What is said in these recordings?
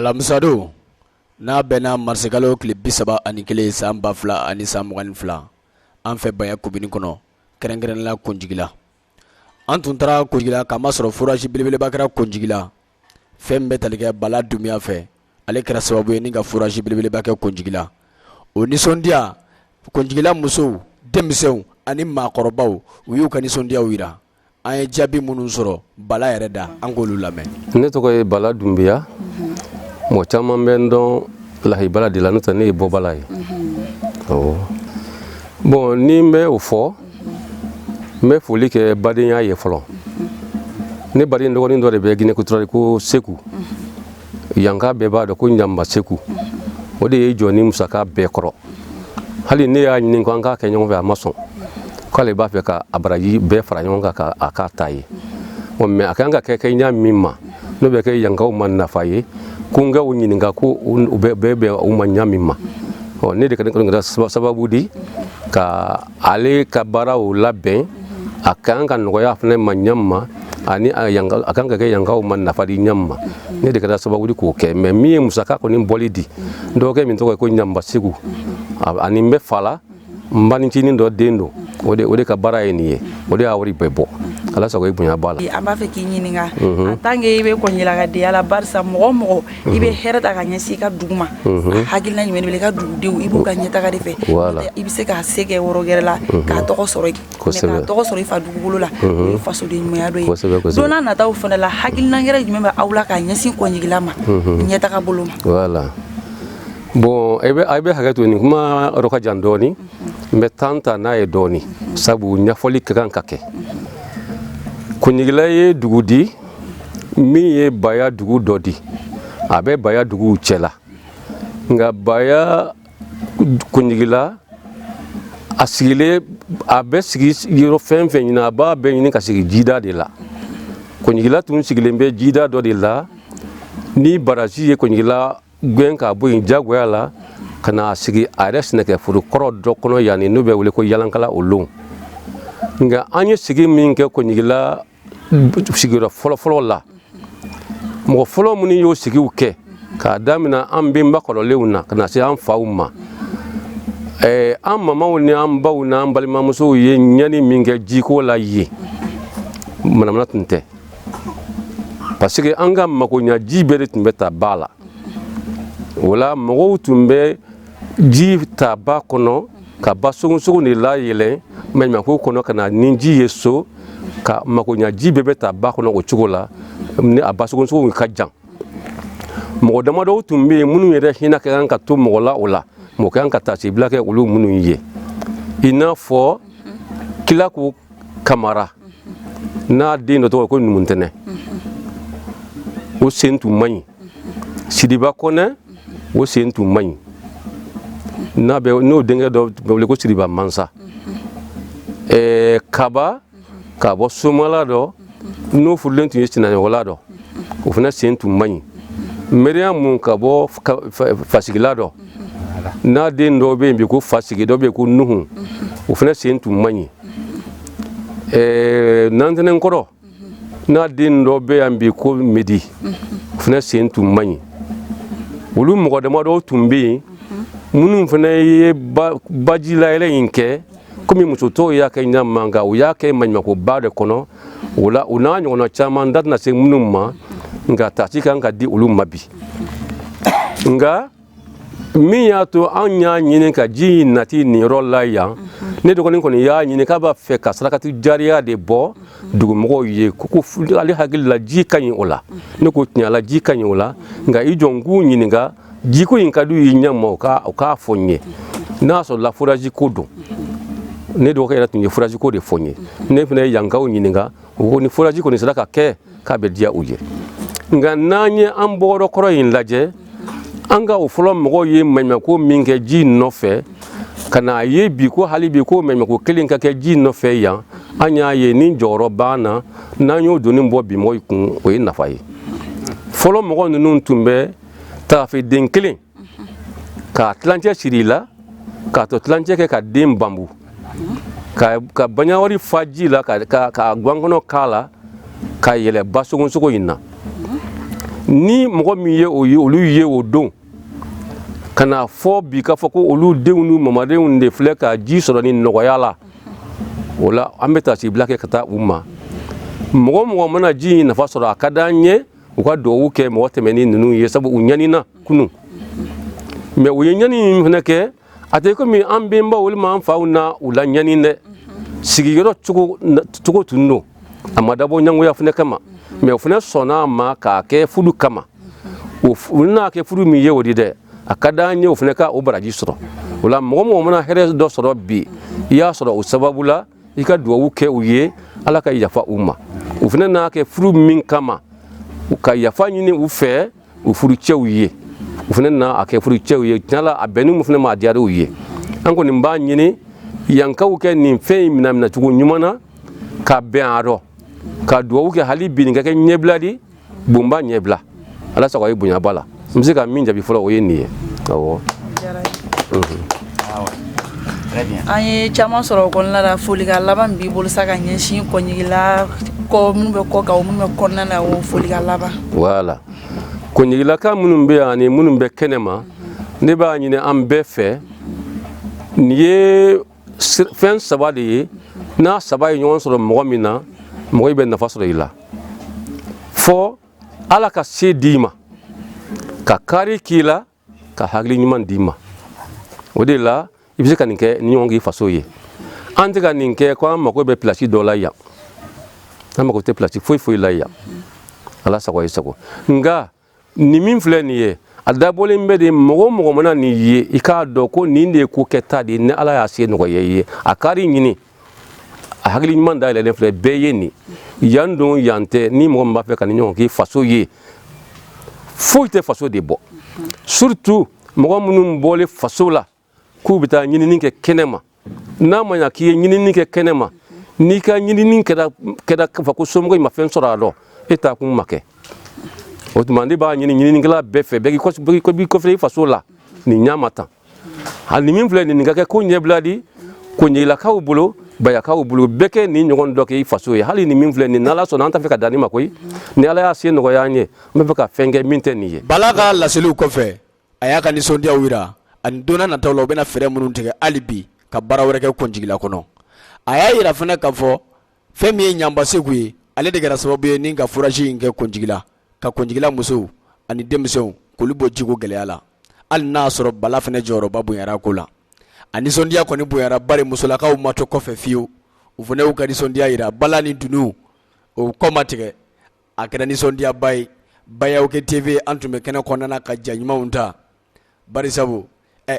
Alamisadon n'a bɛnna marisikalo tile 31 san 2022 an fɛ Baya komini kɔnɔ kɛrɛnkɛrɛnnen la Konjigila an tun taara Konjigila k'a masɔrɔ forage belebeleba kɛra Konjigila fɛn bɛ tali kɛ Bala Dunbiya fɛ ale kɛra sababu ye ni ka forage belebeleba kɛ Konjigila o nisɔndiya Konjigila musow denmisɛnw ani maakɔrɔbaw u y'u ka nisɔndiyaw jira an ye jaabi minnu sɔrɔ Bala yɛrɛ da an k'olu lamɛn. Ne tɔgɔ ye Bala Dunbiya mɔgɔ caman bɛ n dɔn Lahi Bala de la n'o tɛ ne ye Bɔbala ye. Awɔ. Bon ni n bɛ o fɔ n bɛ foli kɛ badenya ye fɔlɔ. Ne baden dɔgɔnin dɔ de bɛ Guinée Équatoriale ko Seku. Yanka bɛɛ b'a dɔn ko Ɲanba Seku. O de ye jɔ ni musaka bɛɛ kɔrɔ. Hali ne y'a ɲini ko an k'a kɛ ɲɔgɔn fɛ a ma sɔn. K'ale b'a fɛ ka a baraji bɛɛ fara ɲɔgɔn kan ka a k'a ta ye. Mais a kan ka kɛ kɛ ɲa min ma n'o bɛ kɛ yankaw ma nafa ye ko n ka u ɲininka ko u bɛ bɛn u ma ɲa min ma. Ɔ ne de kɔni kɛra sababu di ka ale ka baaraw labɛn a kan ka nɔgɔya fana ma ɲa min ma ani a kan ka kɛ yankaw ma nafa di ɲa min ma ne de kɛra sababu di k'o kɛ. Mais min ye musaka kɔni bɔli di n dɔgɔkɛ min tɔgɔ ye ko Ɲanba Seku ani n bɛ fa la n banicinin dɔ den don o de ka baara ye nin ye o de y'a wari bɛɛ bɔ. Ala sago i bonya b'a la. An b'a fɛ k'i ɲininka en tant que i bɛ kɔnjilakadenya la barisa mɔgɔ mɔgɔ i bɛ hɛrɛ ta ka ɲɛsin i ka dugu ma hakilina jumɛn de b'i la i ka dugudenw i b'u ka ɲɛtaga de fɛ i bɛ se k'a se kɛ yɔrɔ wɛrɛ la k'a tɔgɔ sɔrɔ k'a tɔgɔ sɔrɔ i fa dugukolo la o ye fasoden ɲumanya dɔ ye. Don n'a nataw fana la hakilina wɛrɛ jumɛn bɛ aw la k'a ɲɛsin kɔnjigila ma ɲɛtaga bolo ma? Voilà. Bon i bɛ hakɛ to nin kuma yɔrɔ ka jan dɔɔni n bɛ temps ta n'a ye dɔɔni sabu ɲɛfɔli ka kan ka kɛ. Kɔnjigila ye dugu di min ye Baya dugu dɔ di a bɛ Baya duguw cɛla nka Baya Kɔnjigila a sigilen a bɛ sigi yɔrɔ fɛn fɛn ɲini a b'a bɛɛ ɲini ka sigi jida de la. Kɔnjigila tun sigilen bɛ jida dɔ de la ni baraji ye Kɔnjigila gɛn ka bɔ yen jagoya la ka na sigi a yɛrɛ sɛnɛkɛforo kɔrɔ dɔ kɔnɔ yan n'u bɛ wele ko Yalankala o lon. Nka an ye sigi min kɛ Kɔnjigila sigiyɔrɔ fɔlɔfɔlɔ la mɔgɔ fɔlɔ minnu y'o sigiw kɛ k'a daminɛ an bɛnba kɔrɔlenw na ka na se an faw ma an mamaw ni an baw n'an balimamusow ye ɲani min kɛ jiko la yen manamana tun tɛ parce que an ka makoɲa ji bɛɛ de tun bɛ ta ba la. O la mɔgɔw tun bɛ ji ta ba kɔnɔ ka ba sogosogo de layɛlɛn maɲumanko kɔnɔ ka na ni ji ye so ka makoɲa ji bɛɛ bɛ ta ba kɔnɔ o cogo la ni a ba sogosogo ka jan. Mɔgɔ damadɔw tun bɛ yen minnu yɛrɛ hinɛ ka kan ka to mɔgɔ la o la mɔgɔ ka kan ka taasibila kɛ olu minnu ye i n'a fɔ Kilaku Kamara n'a den dɔ tɔgɔ ko Numuntɛnɛ o sen tun man ɲi. Sidiba Kɔnɛ o sen tun man ɲi n'a bɛ n'o denkɛ dɔ bɛ wele ko Sidiba Mansa. Kaba ka bɔ Somala dɔ n'o furulen tun ye Sinayɔgɔla dɔ o fana sen tun man ɲi. Meriyamu ka bɔ Fasigila dɔ n'a den dɔ bɛ yen bi ko Fasigi dɔ bɛ yen ko Nuhu o fana sen tun man ɲi. Nantɛnɛnkɔrɔ n'a den dɔ bɛ yan bi ko Medi o fana sen tun man ɲi. Olu mɔgɔ damadɔw tun bɛ yen minnu fana ye baji layɛlɛ in kɛ komi muso tɔw y'a kɛ ɲa min nka u y'a kɛ maɲumankoba de kɔnɔ. O la u n'a ɲɔgɔnna caman da tɛna se minnu ma nka taasi kan ka di olu ma bi. Nka min y'a to an y'a ɲini ka ji in nati nin yɔrɔ la yan ne dɔgɔnin kɔni y'a ɲini k'a b'a fɛ ka sarakati jariya de bɔ dugumɔgɔw ye ko ale hakili la ji ka ɲi o la. Ne ko tiɲɛ la ji ka ɲi o la nka i jɔ n k'u ɲininka jiko in ka d'u ye ɲɛ ma u k'a fɔ n ye n'a sɔrɔla forage ko don. Ne dɔgɔkɛ yɛrɛ tun ye forage ko de fɔ n ye. Ne fana ye yankaw ɲininka u ko ni forage kɔni sera ka kɛ k'a bɛ diya u ye. Nka n'an ye an bɔyɔrɔ kɔrɔ in lajɛ an ka o fɔlɔ mɔgɔw ye maɲumanko min kɛ ji nɔfɛ ka n'a ye bi ko hali bi ko maɲumanko kelen ka kɛ ji nɔfɛ yan an y'a ye ni jɔyɔrɔ b'an na n'an y'o doni bɔ bi mɔgɔw kun o ye nafa ye. Fɔlɔ mɔgɔ ninnu tun bɛ tagafeden kelen k'a tilancɛ siri i la k'a tɔ tilancɛ kɛ ka den banbu ka baɲawari fa ji la ka gwankɔnɔ k'a la ka yɛlɛ ba sogosogo in na. Ni mɔgɔ min ye o ye, olu ye o don ka na fɔ bi k'a fɔ ko olu denw n'u mamadenw de filɛ ka ji sɔrɔ ni nɔgɔya la, o la an bɛ taasibila kɛ ka taa u ma. Mɔgɔ mɔgɔ mana ji in nafa sɔrɔ, a ka d'an ye u ka dugawu kɛ mɔgɔ tɛmɛnen ninnu ye, sabu u ɲanina kunun. Mais u ye ɲani min fana kɛ, a tɛ komi an bɛnbaw walima an faw na u la ɲani dɛ. Sigiyɔrɔ cogo tun don, a ma dabɔ ɲangoya fana kama, mais o fana sɔnna a ma k'a kɛ furu kama. U n'a kɛ furu min ye o di dɛ, a ka d'an ye o fana ka o baraji sɔrɔ. O la mɔgɔ mɔgɔ mana hɛrɛ dɔ sɔrɔ bi, i y'a sɔrɔ o sababu la, i ka dugawu kɛ u ye, Ala ka yafa u ma. U fana n'a kɛ furu min kama, ka yafa ɲini u fɛ u furucɛw ye, u fana n'a kɛ furucɛw ye. Tiɲɛ la, a bɛnni min fana ma, a diyara u ye. An kɔni b'a ɲini yankaw kɛ nin fɛn in minɛ minɛcogo ɲuman na, ka bɛn a rɔ, ka dugawu kɛ hali bi nin ka kɛ ɲɛbila di, bonba ɲɛbila. Ala sago, a ye bonyaba la. N bɛ se ka min jaabi fɔlɔ, o ye nin ye, awɔ. An ye caman sɔrɔ o kɔnɔna la. Folikan laban min b'i bolo sa ka ɲɛsin Kɔnjigila kɔ, minnu bɛ kɔ kan, minnu bɛ kɔnɔna na, o folikan laban. Voilà, Kɔnjigilaka minnu bɛ yan ani minnu bɛ kɛnɛ ma, ne b'a ɲini an bɛɛ fɛ. Nin ye fɛn saba de ye. N'a saba ye ɲɔgɔn sɔrɔ mɔgɔ min na, mɔgɔ bɛ nafa sɔrɔ i la. Fɔ Ala ka se d'i ma, ka kari k'i la, ka hakili ɲuman d'i ma. O de la i bɛ se ka nin kɛ ni ɲɔgɔn k'i faso ye. An tɛ ka nin kɛ ko an mako bɛ pilasi dɔ la yan. An mako tɛ pilasi foyi foyi la yan. Ala sago i sago. Nka nin min filɛ nin ye, a dabɔlen bɛ de mɔgɔ o mɔgɔ mana nin ye, i k'a dɔn ko nin de ye ko kɛta de ye. Ni Ala y'a se nɔgɔya i ye, a kari ɲini, a hakili ɲuman dayɛlɛlen filɛ bɛɛ ye. Nin yan don, yan tɛ. Ni mɔgɔ min b'a fɛ ka nin ɲɔgɔn k'i faso ye, foyi tɛ faso de bɔ, surtout mɔgɔ minnu bɔlen faso la k'u bɛ taa ɲinini kɛ kɛnɛ ma. N'a ma ɲa k'i ye ɲinini kɛ kɛnɛ ma, n'i ka ɲinini kɛra k'a fɔ ko somɔgɔ in ma fɛn sɔrɔ a dɔn, e taa kun ma kɛ. O tuma ne b'a ɲini ɲininikɛla bɛɛ fɛ, bɛɛ k'i kɔfilɛ i faso la nin ɲa ma tan. Hali ni min filɛ nin ka kɛ ko ɲɛbila di Kɔnjigilakaw bolo, Bayakaw bolo, bɛɛ kɛ nin ɲɔgɔn dɔ kɛ i faso ye. Hali ni min filɛ nin, n'Ala sɔnna, an t'a fɛ ka dan nin ma koyi. Ni Ala y'a se nɔgɔya an ye, an bɛ fɛ ka fɛn kɛ min tɛ nin ye. Bala ka laseliw kɔfɛ, a y'a ka nisɔndiyaw jira ani don nataw la, u bɛna fɛɛrɛ minnu tigɛ hali bi ka baara wɛrɛ kɛ Kɔnjigila kɔnɔ. A y'a jira fana k'a fɔ fɛn min ye Ɲanba Seku ye, ale de kɛra sababu ye ni ka forage in kɛ Kɔnjigila, ka Kɔnjigila musow ani denmisɛnw k'olu bɔ jiko gɛlɛya la, hali n'a y'a sɔrɔ Bala fana jɔyɔrɔba bonyara ko la. A nisɔndiya kɔni bonyara, bari musolakaw ma to kɔfɛ fiyewu. U fana y'u ka nisɔndiya jira. Bala ni dunun, o kɔ ma tigɛ, a kɛra nisɔndiyaba ye. Bayaw TV, an tun bɛ kɛnɛ kɔnɔna ka ja ɲumanw ta, bari sabu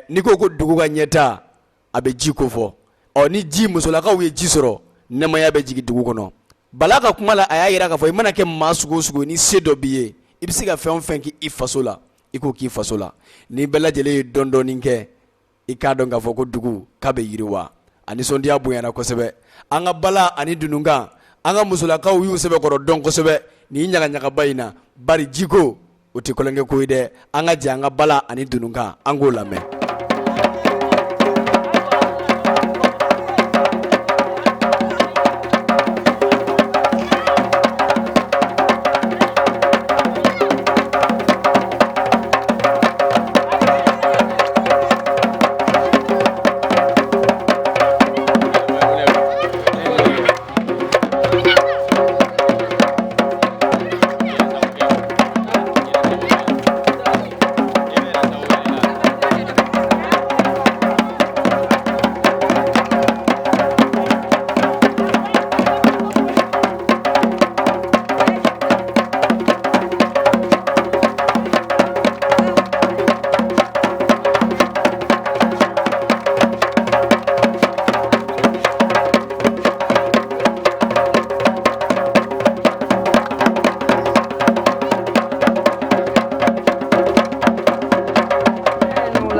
n'i ko ko dugu ka ɲɛta, a bɛ ji ko fɔ. Ɔ ni ji, musolakaw ye ji sɔrɔ, nɛmaya bɛ jigin dugu kɔnɔ. Bala ka kuma la, a y'a jira k'a fɔ i mana kɛ maa sugu o sugu, ni se dɔ b'i ye, i bɛ se ka fɛn o fɛn k'i faso la, i k'o k'i faso la. Ni bɛɛ lajɛlen ye dɔɔnin kɛ, i k'a dɔn k'a fɔ ko dugu k'a bɛ yiriwa. A nisɔndiya bonyana kosɛbɛ. An ka bala ani dununkan, an ka musolakaw y'u sɛbɛkɔrɔ dɔn kosɛbɛ nin ɲagaɲagaba in na, bari jiko o tɛ tulonkɛ ko ye dɛ. An ka jɛ an ka bala ani dununkan, an k'o lamɛn.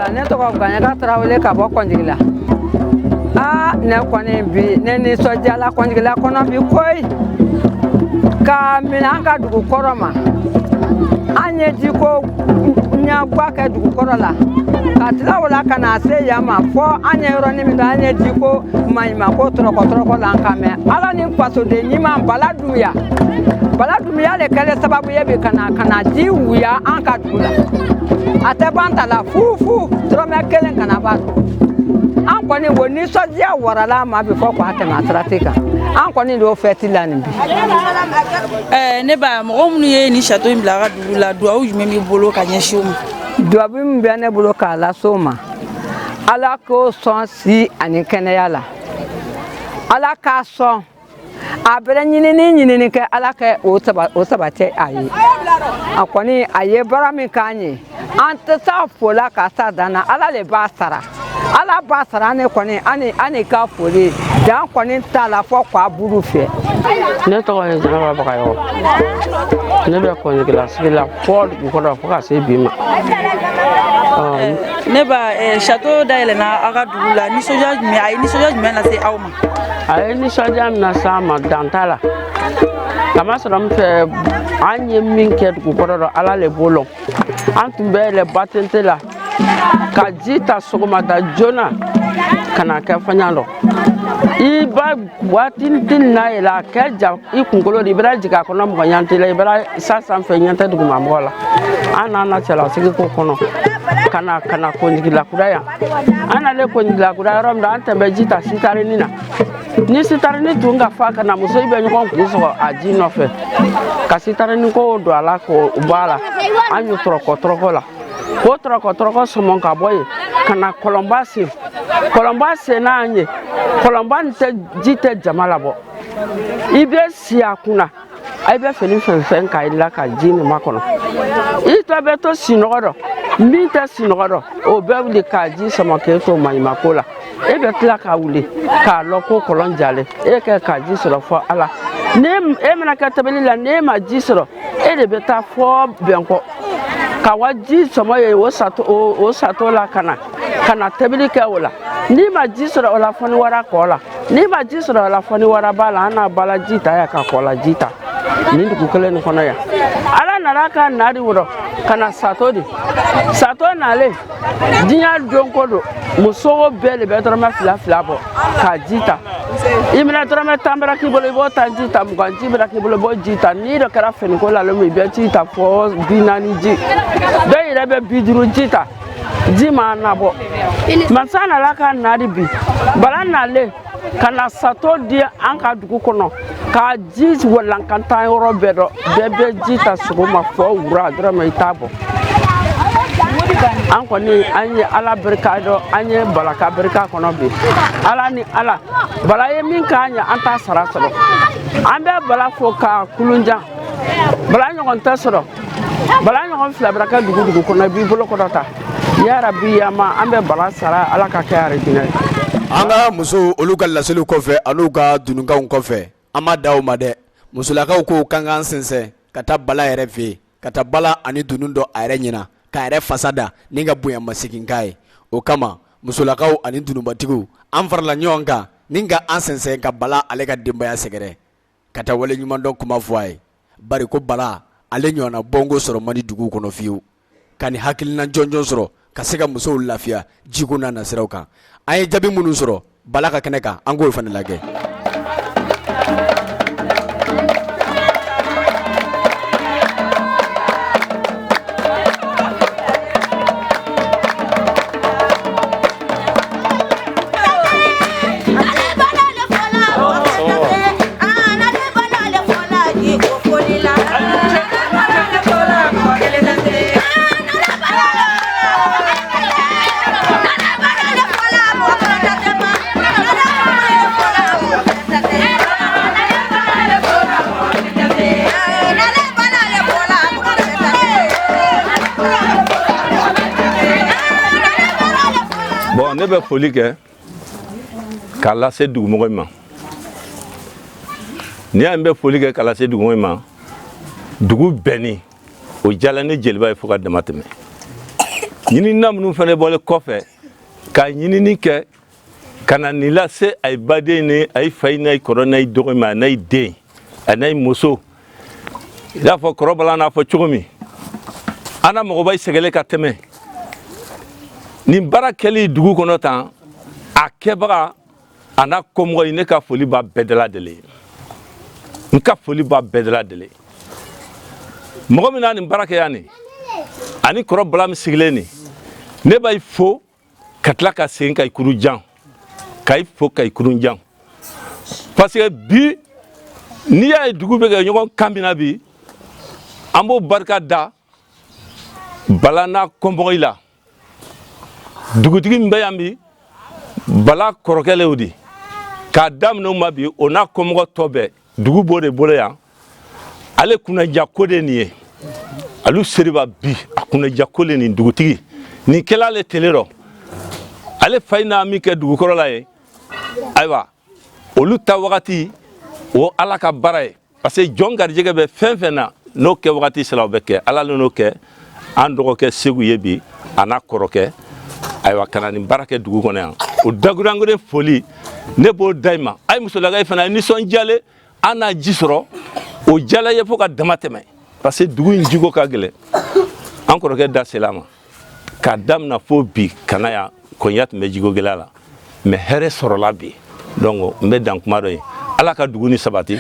Ne tɔgɔ Gaɲaga Tarawele ka bɔ Kɔnjigila. Aa, ne kɔni bi ne nisɔndiyala Kɔnjigila kɔnɔ bi koyi. Ka minɛ an ka dugu kɔrɔ ma, an ye jiko ɲɛgwa kɛ dugu kɔrɔ la ka Ka tila o la ka na se yan ma fɔ an ye yɔrɔnin min dɔn, an ye jiko maɲumanko tɔrɔkɔ tɔrɔkɔ la an kan mɛn. Ala ni fasoden ɲuman Bala Dunbiya, Bala Dunbiya de kɛlen sababu ye bi ka na ka na ji wuya an ka dugu la. A tɛ ban ta la fu fu, dɔrɔmɛ kelen kana b'a dɔn. An kɔni o nisɔndiya warala an ma bi fɔ k'a tɛmɛ a sirati kan. An kɔni d'o fɛti la nin bi. Ne ba, mɔgɔ minnu ye nin château in bila a ka dugu la, duwawu jumɛn b'i bolo ka ɲɛsin u ma? Duwawu min bɛ ne bolo k'a lase o ma, Ala k'o sɔn si ani kɛnɛya la. Ala k'a sɔn a bɛrɛ ɲinini ɲinini kɛ, Ala kɛ o sabati a ye. A kɔni a ye baara min k'an ye, an tɛ s'a fo la ka s'a dan na. Ala le b'a sara, Ala b'a sara. Ne kɔni an ni ka foli dan kɔni t'a la fɔ k'a buru fɛ. Ne tɔgɔ ye Jɛnɛba Bagayɔgɔ. Ne bɛ Kɔnjigila sigi la fɔ dugu kɔnɔ fo ka se bi ma. Ne ba, château dayɛlɛnna aw ka dugu la, nisɔndiya jumɛn, a ye nisɔndiya jumɛn lase aw ma? A ye nisɔndiya min lase an ma, dan t'a la, kamasɔrɔ n fɛ an ye min kɛ dugu kɔrɔ dɔ, Ala le b'o lɔn. An tun bɛ yɛlɛ batente la ka ji ta sɔgɔmada joona ka na kɛ faɲa dɔ. I ba waati na yɛlɛ a kɛ ja i kunkolo de, i bɛra jigin a kɔnɔ, mɔgɔ ɲɛ t'i la, i bɛra sa sanfɛ, ɲɛ tɛ duguma mɔgɔ la. An n'an na cɛlasigi ko kɔnɔ ka na ka na Kɔnjigila kura yan. An nalen Kɔnjigila kura yɔrɔ min na, an tun bɛ ji ta sitarini na. Ni sitarini tun ka fa ka na, muso bɛ ɲɔgɔn kun sɔgɔ a ji nɔfɛ ka sitarini ko don a la k'o bɔ a la. An y'o tɔrɔkɔ tɔrɔkɔ la k'o tɔrɔkɔ tɔrɔkɔ sɔmɔ ka bɔ yen ka na kɔlɔnba sen. Kɔlɔnba sen n'an ye kɔlɔnba nin tɛ ji tɛ jama labɔ. I bɛ si a kunna, i bɛ fini fɛn fɛn k'a la ka ji nin makɔnɔ, i tɔ bɛ to sinɔgɔ dɔ. Min tɛ sinɔgɔ dɔ, o bɛ wuli k'a ji sama k'e to maɲumanko la. E bɛ tila ka wuli k'a lɔn ko kɔlɔn jalen e kɛ ka ji sɔrɔ fɔ Ala. Ni e mana kɛ tobili la, n'e ma ji sɔrɔ, e de bɛ taa fɔ bɛnkɔ ka wa ji sɔmɔ ye o sato o sato la ka na ka na tobili kɛ o la. N'i ma ji sɔrɔ o la, fɔ ni wara kɔ la. N'i ma ji sɔrɔ o la, fɔ ni wara b'a la. An n'a bala ji ta yan ka kɔ la ji ta nin dugu kelen nin kɔnɔ yan. Ala nana ka na di wɔrɔ ka na sato di. Sato nalen, diɲɛ don ko don, musow bɛɛ de bɛ dɔrɔmɛ fila fila bɔ ka ji ta. I bɛna dɔrɔmɛ 10 bɛrɛ k'i bolo, i b'o ta ji ta. 20 ji bɛrɛ k'i bolo, i b'o ji ta. N'i dɔ kɛra finiko la i bɛ ji ta fɔ 40 ji. Dɔw yɛrɛ bɛ 50 ji ta. Ji ma nabɔ. Masa nana ka na di bi. Bala nalen ka na sato di an ka dugu kɔnɔ ka ji walankantan yɔrɔ bɛɛ dɔ. Bɛɛ bɛ ji ta sɔgɔma fɔ wura, dɔrɔmɛ i t'a bɔ. An kɔni an ye Ala barika dɔn, an ye Bala ka barika kɔnɔ bi. Ala ni Ala Bala ye min k'an ye, an t'a sara sɔrɔ. An bɛ Bala fo k'a kulunjan. Bala ɲɔgɔn tɛ sɔrɔ, Bala ɲɔgɔn fila bɛ kɛ dugu dugu kɔnɔ, i b'i bolo kɔrɔta yarabi yama. An bɛ Bala sara, Ala ka kɛ arijinɛ ye. An ka musow, olu ka laseliw kɔfɛ an'u ka dununkanw kɔfɛ, an ma da o ma dɛ. Musolakaw ko k'an k'an sɛnsɛn ka taa Bala yɛrɛ fɛ yen, ka taa bala ani dunun dɔ a yɛrɛ ɲɛna, k'a yɛrɛ fasa da ni ka bonyamasegin k'a ye. O kama musolakaw ani dununbatigiw, an farala ɲɔgɔn kan ni ka an sɛnsɛn ka Bala ale ka denbaya sɛgɛrɛ, ka taa wale ɲumandɔn kuma fɔ a ye. Bari ko Bala ale ɲɔgɔnna bɔnko sɔrɔ man di dugu kɔnɔ fiyewu, ka nin hakilina jɔnjɔn sɔrɔ ka se ka musow lafiya jiko n'a nasiraw kan. An ye jaabi minnu sɔrɔ Bala ka kɛnɛ kan, an k'o fana lajɛ. Bon, ne bɛ foli kɛ k'a lase dugumɔgɔ in ma. N'i y'a ye n bɛ foli kɛ k'a lase dugumɔgɔ in ma, dugu bɛnni o diyala ne jeliba ye fo ka dama tɛmɛ. Ɲinina minnu fana bɔlen kɔfɛ ka ɲinini kɛ ka na nin lase a ye baden ni a ye fa n'a ye kɔrɔ n'a ye dɔgɔ ma, a n'a ye den, a n'a ye muso, i n'a fɔ kɔrɔbala n'a fɔ cogo min, an na mɔgɔba sɛgɛlen ka tɛmɛ. Nin baara kɛli dugu kɔnɔ tan, a kɛbaga a n'a kɔmɔgɔ ye, ne ka foli b'a bɛɛ da lajɛlen ye. N ka foli b'a bɛɛ da lajɛlen. Mɔgɔ min n'a nin baara kɛ yan nin, ani kɔrɔ Bala min sigilen nin, ne b'a fo ka tila ka segin ka i kuru jan, ka i fo ka i kuru jan, parce que bi n'i y'a ye dugu bɛ kɛ ɲɔgɔn kan min na bi, an b'o barika da Bala n'a kɔmɔgɔ la. Dugutigi min bɛ yan bi, Bala kɔrɔkɛ le o di. K'a daminɛ o ma bi, o n'a kɔmɔgɔ tɔ bɛɛ, dugu b'o de bolo yan. Ale kunnaja ko de nin ye alu seriba bi, a kunnaja ko le nin. Dugutigi nin kɛla ale tele rɔ, ale fa n'a min kɛ dugukɔrɔ la ye. Ayiwa, olu ta wagati o Ala ka baara ye, parce que jɔn garijɛgɛ bɛ fɛn fɛn na, n'o kɛ wagati sera, o bɛ kɛ. Ala n'o kɛ an dɔgɔkɛ Segu ye bi, a n'a kɔrɔkɛ. Ayiwa, ka na nin baara kɛ dugu kɔnɔ yan, o dakuruɲɛ foli ne b'o da i ma. A ye musolaka fana ye nisɔndiyalen, an n'a ji sɔrɔ, o jala ye fo ka dama tɛmɛ, parce que dugu in jiko ka gɛlɛn. An kɔrɔkɛ da sela a ma k'a daminɛ fo bi ka na yan. Kɔnya tun bɛ jiko gɛlɛya la, mais hɛrɛ sɔrɔla bi. Donc n bɛ dan kuma dɔ ye. Ala ka dugu ni sabati,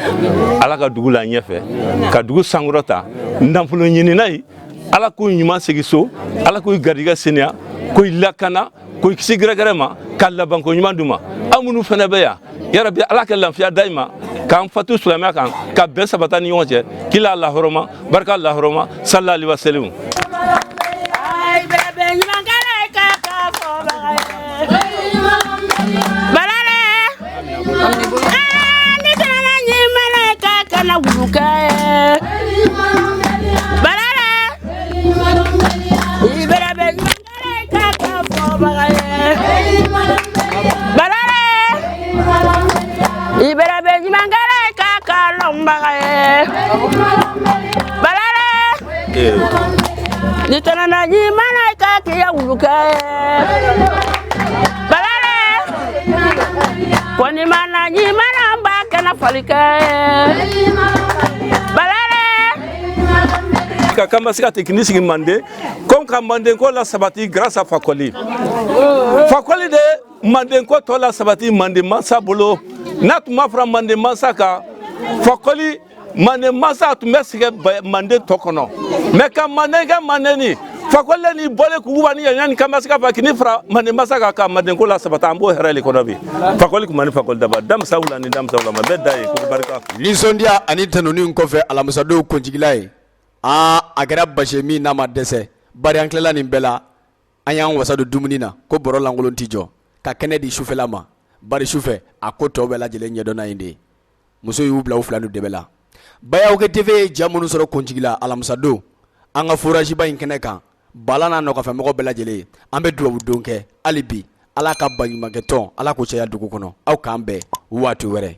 Ala ka dugu la ɲɛfɛ, ka dugu sankɔrɔta. Nafolo ɲinina ye, Ala k'u ɲuman segin so, Ala k'u garijɛgɛ seniya, k'u lakana, k'u kisi gɛrɛgɛrɛ ma, ka labanko ɲuman d'u ma. Aw minnu fana bɛ yan, yarabi Ala ka lafiya da i ma, k'an fatu silamɛya kan, ka bɛn sabata ni ɲɔgɔn cɛ. Kila lahɔrɔma barika lahɔrɔma sallallahu alaihi wasallam. Ni tɛnɛna ɲuman ka k'i ya wulukɛ balare, ko ni ma na ɲuman n b'a kɛnɛ falikɛ balare. Ka kanbasiga ten k'i sigi Manden comme ka Manden ko la sabati grâce à Fakɔli. Fakɔli de Manden ko tɔ la sabati Manden mansa bolo. N'a tun ma fara Manden mansa kan, Fakɔli Manden mansa tun bɛ sɛgɛn Manden tɔ kɔnɔ. Mais ka Manden kɛ Manden ni Fakɔli ni bɔlen kukuba ni ɲaɲa ni kanbasiga fa k'i fara Manden mansa kan ka Manden ko la sabati, an b'o hɛrɛ de kɔnɔ bi. Fakɔli kuma ni Fakɔli daba damisa wula ni damisa wula ma bɛɛ da ye ko barika. Nisɔndiya ani tanuni kɔfɛ, alamisadon kuntigila ye. Aa, a kɛra basi min n'a ma dɛsɛ, bari an tilala nin bɛɛ la, an y'an wasa don dumuni na ko bɔrɔ lankolon tɛ jɔ ka kɛnɛ di sufɛla ma, bari sufɛ a ko tɔ bɛɛ lajɛlen ɲɛdɔnna in de ye. Muso y'u bila u fila nu dɛbɛ la. Bayaw TV ye ja minnu sɔrɔ kuntigila alamisadon an ka forage ba in kɛnɛ kan, Bala n'a nɔfɛmɔgɔ bɛɛ lajɛlen, an bɛ dubabu don kɛ hali bi. Ala ka baɲumankɛ tɔn, Ala k'o caya dugu kɔnɔ. Aw k'an bɛn waati wɛrɛ.